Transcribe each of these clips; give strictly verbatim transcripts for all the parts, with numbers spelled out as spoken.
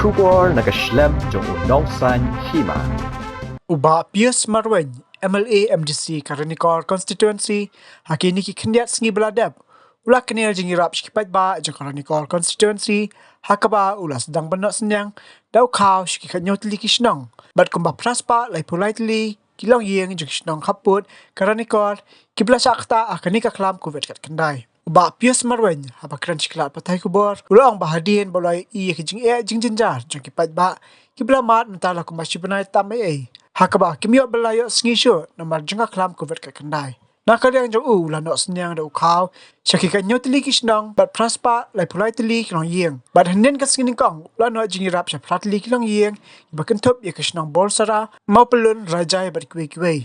Khubor na ka shlem jong u nongsan hima. U Bah Pius Marwein, M L A M D C ka Ranikor Constituency, ha kine ki khyndiat sngi ba la dep u la knieh jingïarap sha ki paidbah jong ka Ranikor Constituency, ha kaba u la sdang ban noh synñiang da u khaw sha ki khathynñiew tylli ki shnong bad kumba phra spah laiphew lai tylli ki longïing jong ki shnong khappud ka Ranikor kiba la shah ktah ha kane ka khlam Covid khatkhyndai. U Bah Pius Marwein, haba kren sha ki lad pathai khubor, u la ong ba hadien ba u la ïohi ïa ki jingeh jingjynjar jong ki paidbah kiba la mad mynta la kumba shi bnai tam eiei, ha kaba kim ïoh ba la ïoh sngi shuh namar jong ka khlam Covid khatkhyndai. Na ka liang jong u, u la noh synñiang da u khaw sha ki khathynñiew tylli ki shnong bad phra spah laiphew lai tylli ki longïing. Bad hynnin ka sngi nyngkong u la noh jingïarap sha phra tylli ki longïing kiba kynthup ïa ka shnong Borsara, Mawpyllun, Rajai bad kiwei kiwei.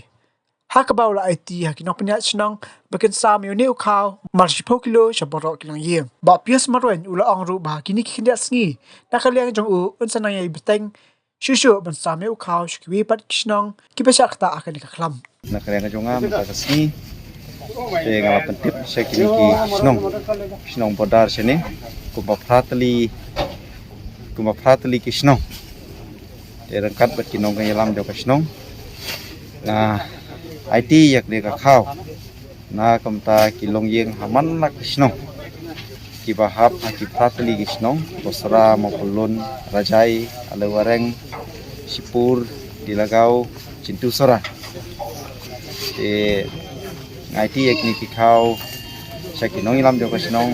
Ha kaba u la aiti ha ki nongpynïaid shnong ba kin sam ïa une u khaw mar shiphew kilo sha baroh ki longïing. Bah Pius Marwein u la ong ruh ba ha kine ki khyndiat sngi, na ka liang jong u, un sa nang ïai bteng shuh shuh ban sam ïa u khaw sha kiwei pat ki shnong kiba shah ktah ha kane ka khlam. Na ka liang ka jong nga mynta ka sngi, te nga la pyntip sha kine ki shnong, shnong border shane, kumba phra tylli, kumba phra tylli ki shnong. Te ryngkat bad ki nongïalam jong ka shnong, nga aiti ïa kane ka khaw na ka bynta ki longïing ha man la ki shnong kiba hap ha ki phra tylli ki shnong, Borsara, Mawpyllun, Rajai, Alewareng, Shipur, Dilagaw, Chintusora. Te nga aiti ïa kine ki khaw sha ki nongïalam jong ka shnong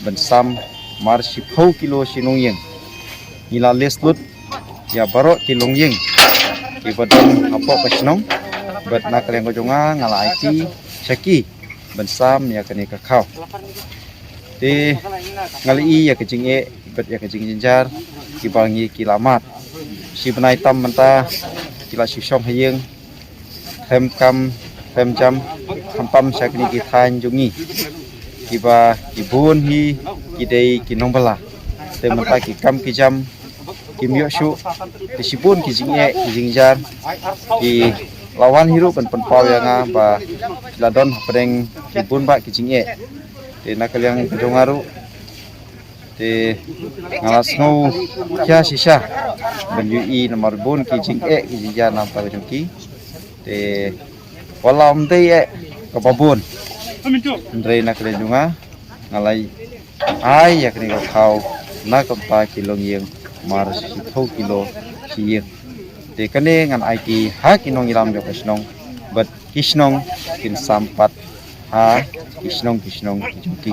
ban sam mar shiphew kilo shi longïing. Ngi la list lut ïa baroh ki longïing kiba don hapoh ka shnong, bad na ka liang ka jong nga, nga la aiti sha ki ban sam ïa kane ka khaw. Te nga la ïohi ïa ka jingeh bad ïa ka jingjynjar kiba ngi ki la mad. Shi bnai tam mynta ki la shu shong ha ïing, khlem kam khlem jam, khamtam sha kine ki thaiñ jong ngi kiba ki bun hi ki dei ki nongbylla. Te mynta ki kam ki jam kim ïoh shuh. Te shibun ki jingeh ki jingjynjar ki la wan hi ruh ban pynpaw ïa nga ba ki la don hapdeng ki bun bah ki jingeh. Te na ka liang ka jong nga ruh, te nga la sngewkhia shisha ban ïohi namar bun ki jingeh ki jingjynjar na ka bynta ka jong ki. Te wat la ym dei eh kaba bun, hynrei na ka liang jong nga, nga la ai ïa kane ka khaw na ka bynta ki longïing mar shiphew kilo shi ïing. Te kane ngan aiti ha ki nongïalam jong ka shnong bad ki shnong kin sam pat ha ki shnong ki shnong ki jong ki.